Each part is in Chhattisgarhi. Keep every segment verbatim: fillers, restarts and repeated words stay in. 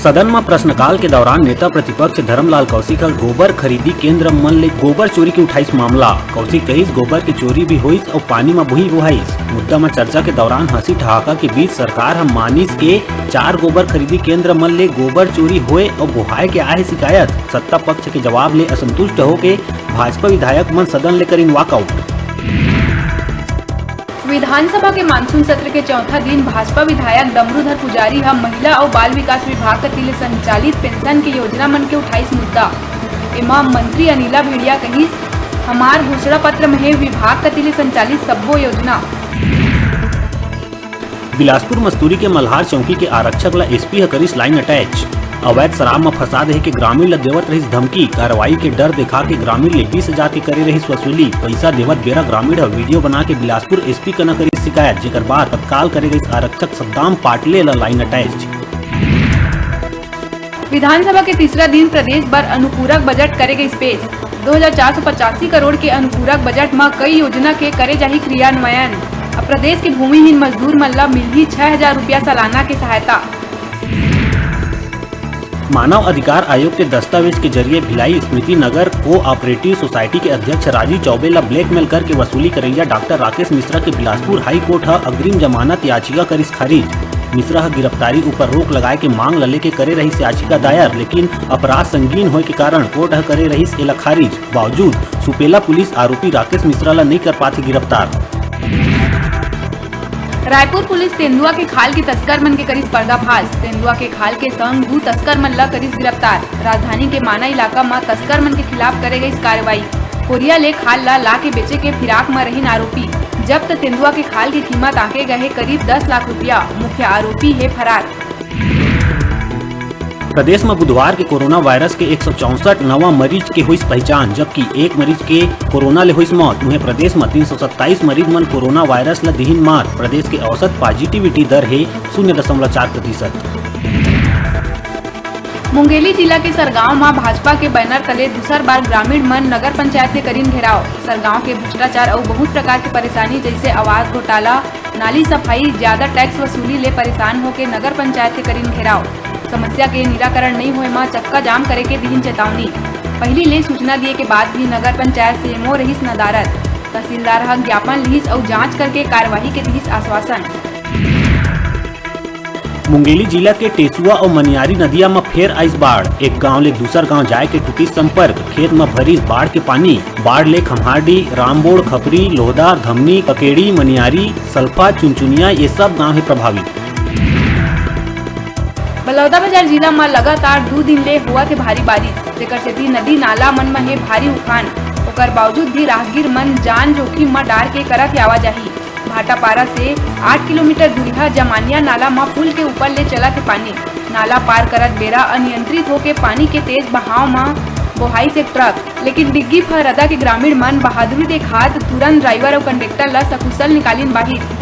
सदन म प्रश्नकाल के दौरान नेता प्रतिपक्ष धरमलाल कौशिक ह गोबर खरीदी केंद्र मन ले गोबर चोरी के उठाइस मामला। कौशिक कहिस, गोबर के चोरी भी होइस अउ पानी म बोही बोहाइस। मुद्दा म चर्चा के दौरान हंसी ठहाका के बीच सरकार ह मानिस के चार गोबर खरीदी केंद्र मन ले गोबर चोरी होए अउ बोहाए के आहे शिकायत। सत्ता पक्ष के जवाब ले असंतुष्ट होके भाजपा विधायक मन सदन ले करिन वॉकआउट। विधानसभा के मानसून सत्र के चौथा दिन भाजपा विधायक डमरूधर पुजारी ह महिला अउ बाल विकास विभाग कति ले संचालित पेंशन के योजना मन के उठाइस मुद्दा। एमा मंत्री अनिला भेड़िया कहिस, "हमार घोषणा पत्र म हे विभाग कति ले संचालित सब्बो योजना।" बिलासपुर मस्तूरी के मल्हार चौकी के आरक्षक ल एसपी ह करिस लाइन अटैच। अवैध शराब म फंसा देहे के ग्रामीण ल देवत रहिस धमकी। कार्रवाई के डर देखा के ग्रामीण ले बीस हजार के करे रहिस वसूली। पइसा देवत बेरा ग्रामीण ह वीडियो बना के बिलासपुर एसपी कना करिस शिकायत, जेकर बाद तत्काल करे गइस आरक्षक सद्दाम पाटले ल लाइन अटैच। विधानसभा के तीसरा दिन प्रदेश बर अनुपूरक बजट करे गइस पेश। दो हजार चार सौ पचासी करोड़ के अनुपूरक बजट म कई योजना के करे जाही क्रियान्वयन। अब प्रदेश के भूमिहीन मजदूर मन ल मिलही छह हजार रुपया सालाना के सहायता। मानव अधिकार आयोग के दस्तावेज के जरिए भिलाई स्मृति नगर कोऑपरेटिव सोसाइटी के अध्यक्ष राजीव चौबे ल ब्लैकमेल करके वसूली करैया डॉक्टर राकेश मिश्रा के बिलासपुर हाई कोर्ट ह अग्रिम जमानत याचिका करिस खारिज। मिश्रा ह गिरफ्तारी ऊपर रोक लगाए के मांग ल लेके करे रहिस याचिका दायर, लेकिन अपराध संगीन होए के कारण कोर्ट ह करे रहिस एला खारिज। बावजूद सुपेला पुलिस आरोपी राकेश मिश्रा ल नइ कर पाथे गिरफ्तार। रायपुर पुलिस तेंदुआ के खाल के तस्कर मन के करिस पर्दाफाश। तेंदुआ के खाल के संग दू तस्कर मन ल करिस गिरफ्तार। राजधानी के माना इलाका म तस्कर मन के खिलाफ करे गइस कार्रवाई। कोरिया ले खाल ल ला के बेचे के फिराक म रहिन आरोपी। जब्त तेंदुआ के खाल के कीमत आंके गए हे करीब दस लाख रुपया। मुख्य आरोपी हे फरार। प्रदेश म बुधवार के कोरोना वायरस के एक सौ चौसठ नवा मरीज के होइस पहचान, जबकि एक मरीज के कोरोना ले होइस मौत। उहें, प्रदेश म तीन सौ सत्ताईस मरीज मन कोरोना वायरस ल दिहिन मात। प्रदेश के औसत पॉजिटिविटी दर हे शून्य दशमलव चार प्रतिशत। मुंगेली जिला के सरगांव म भाजपा के बैनर तले दूसर बार ग्रामीण मन नगर पंचायत के करिन घेराव। सरगांव के भ्रष्टाचार अउ बहुत प्रकार के परेशानी, जइसे आवास घोटाला, नाली सफाई, ज्यादा टैक्स वसूली ले परेशान होके नगर पंचायत के करिन घेराव। समस्या के निराकरण नइ होए म चक्का जाम करे के दिहिन चेतावनी। पहिली ले सूचना दिए के बाद भी नगर पंचायत सीएमओ रहिस नदारद। तहसीलदार ह ज्ञापन लिहिस अउ जांच करके कार्रवाई के दिहिस आश्वासन। मुंगेली जिला के टेसुआ अउ मनियारी नदिया म फेर आइस बाढ़। एक गांव ले दूसर गांव जाए के टूटिस संपर्क। खेत म भरिस बाढ़ के पानी। बाढ़ ले खम्हारडीह, रामबोड़, खपरी, लोहदा, धमनी, ककेड़ी, मनियारी, सल्फा, चुनचुनिया, ये सब गांव हे प्रभावित। बलौदाबाजार जिला म लगातार दू दिन ले होवत हे भारी बारिश, जेकर सेती नदी नाला मन म हे भारी उफान। ओकर बावजूद भी राहगीर मन जान जोखिम म डार के करत हे आवाजाही। भाटापारा से आठ किलोमीटर दूरिहा जमानिया नाला म पुल के ऊपर ले चलत हे पानी। नाला पार करत बेरा अनियंत्रित होके पानी के तेज बहाव म बोहाइस एक ट्रक, लेकिन डिग्गी फरदा के ग्रामीण मन बहादुरी देखात तुरंत ड्राइवर अउ कंडक्टर ल सकुशल निकालिन बाहिर।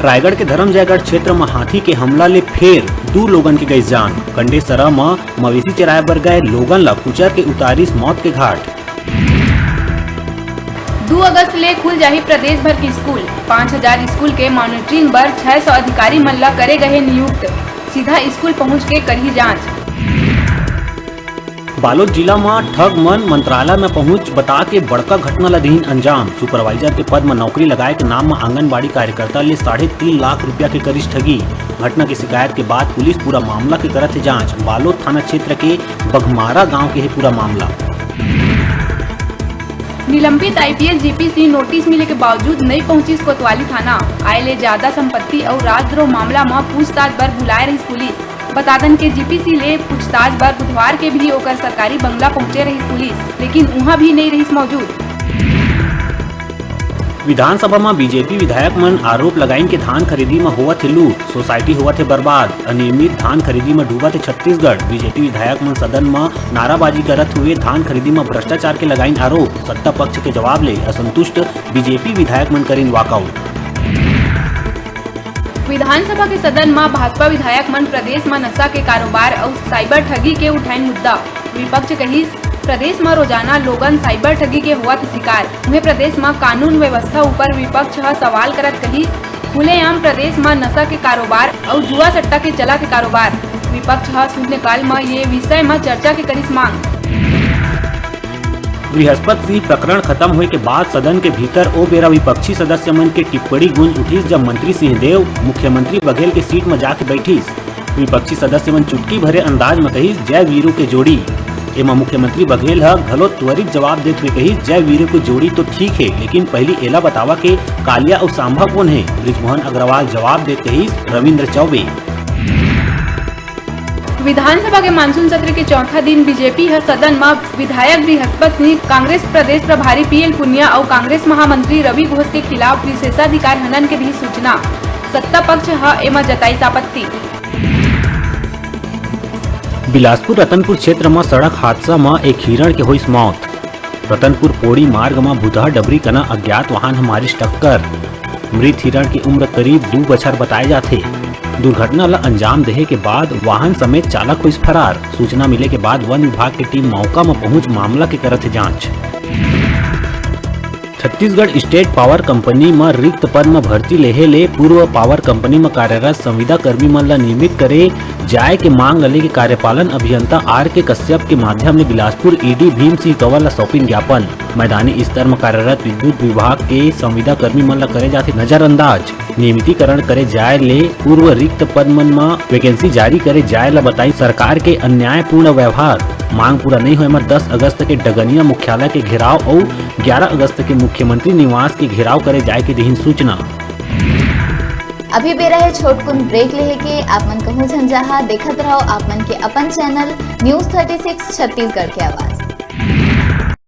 रायगढ़ के धरमजयगढ़ क्षेत्र म हाथी के हमला ले फेर दू लोगन के गइस जान। कंडेसरा म मवेशी चराए बर गए लोगन ल कुचर के उतारिस मौत के घाट। दू अगस्त ले खुल जाही प्रदेश भर के स्कूल। पाँच हजार स्कूल के मॉनिटरिंग बर छह सौ अधिकारी मन ल करे गए नियुक्त। सीधा स्कूल पहुंच के करही जांच। बालोद जिला म ठग मन मंत्रालय म पहुंच बता के बड़का घटना ल दिहिन अंजाम। सुपरवाइजर के पद म नौकरी लगाए के नाम म आंगनबाड़ी कार्यकर्ता ले साढ़े तीन लाख रुपया के करिस ठगी। घटना के शिकायत के बाद पुलिस पूरा मामला के करत हे जांच। बालोद थाना क्षेत्र के बघमारा गांव के हे पूरा मामला। निलंबित आईपीएस जीपीसी नोटिस मिले के बावजूद नइ पहुंचिस कोतवाली थाना। आय ले जादा संपत्ति अउ राजद्रोह मामला म पूछताछ बर बुलाए रहिस पुलिस। बता दन के जीपीसी ले पूछताछ बर बुधवार के भी ओकर सरकारी बंगला पहुंचे रहिस पुलिस, लेकिन उहां भी नइ रहिस मौजूद। विधानसभा म बीजेपी विधायक मन आरोप लगाइन के धान खरीदी म होवत हे लूट, सोसाइटी होवत हे बर्बाद, अनियमित धान खरीदी म डूबत हे छत्तीसगढ़। बीजेपी विधायक मन सदन म नाराबाजी करत हुए धान खरीदी म भ्रष्टाचार के लगाइन आरोप। सत्ता पक्ष के जवाब ले असंतुष्ट बीजेपी विधायक मन करिन वॉकआउट। विधानसभा के सदन म भाजपा विधायक मन प्रदेश म नशा के कारोबार अउ साइबर ठगी के उठाइन मुद्दा। विपक्ष कहिस, प्रदेश म रोजाना लोगन साइबर ठगी के होवत हे शिकार। उहें, प्रदेश म कानून व्यवस्था ऊपर विपक्ष ह सवाल करत कहिस, खुलेआम प्रदेश म नशा के कारोबार अउ जुआ सट्टा के चला के कारोबार। विपक्ष ह शून्यकाल म ये विषय म चर्चा के करिस मांग। बृहस्पत सिंह प्रकरण खत्म होए के बाद सदन के भीतर ओ बेरा विपक्षी सदस्य मन के टिप्पणी गूंज उठिस, जब मंत्री सिंहदेव मुख्यमंत्री बघेल के सीट म जाके बैठिस। विपक्षी सदस्य मन चुटकी भरे अंदाज म कहिस, "जय वीरू के जोड़ी।" एमा मुख्यमंत्री बघेल ह घलो त्वरित जवाब देत हुए कहिस, "जय वीरू के जोड़ी तो ठीक हे, लेकिन पहली एला बतावा के कालिया अउ सांभा कोन हे?" बृजमोहन अग्रवाल जवाब देत कहिस, "रविंद्र चौबे।" विधानसभा के मानसून सत्र के चौथा दिन बीजेपी ह सदन म विधायक बृहस्पत सिंह, कांग्रेस प्रदेश प्रभारी पीएल पुनिया अउ कांग्रेस महामंत्री रवि घोष के खिलाफ विशेषाधिकार हनन के दी सूचना। सत्ता पक्ष ह एमा जताइस आपत्ति। बिलासपुर रतनपुर क्षेत्र म सड़क हादसा म एक हिरण के होइस मौत। रतनपुर पोड़ी मार्ग म भुतहा डबरी कना अज्ञात वाहन ह मारिस टक्कर। मृत हिरण के उम्र करीब दू बछर बताए जाथे। दुर्घटना ल अंजाम देहे के बाद वाहन समेत चालक होइस फरार। सूचना मिले के बाद वन विभाग के टीम मौका म पहुंच मामला के करत हे जांच। छत्तीसगढ़ स्टेट पावर कंपनी म रिक्त पद म भर्ती लेहे ले पूर्व पावर कंपनी म कार्यरत संविदा कर्मी मन ल नियमित करे जाय के मांग ल लेके कार्यपालन अभियंता आर के कश्यप के माध्यम ले बिलासपुर ईडी भीम सिंह कंवर ल सौंपिन ज्ञापन। मैदानी स्तर म कार्यरत विद्युत विभाग के संविदा कर्मी मन ल करे जाथे नजरअंदाज। नियमितीकरण करे जाय ले पूर्व रिक्त पद मन म वैकेंसी जारी करे जाय ल बताई सरकार के अन्यायपूर्ण व्यवहार। मांग पूरा नइ होय म दस अगस्त के डगनिया मुख्यालय के घेराव अउ ग्यारह अगस्त के मुख्यमंत्री निवास के घेराव करे जाय के दिहिन सूचना। अभी बेरा हे छोटकुन ब्रेक लेहे के। आप मन कहूं झन जाहा, देखत रहो आप मन के अपन channel news thirty six Chhattisgarh के आवाज।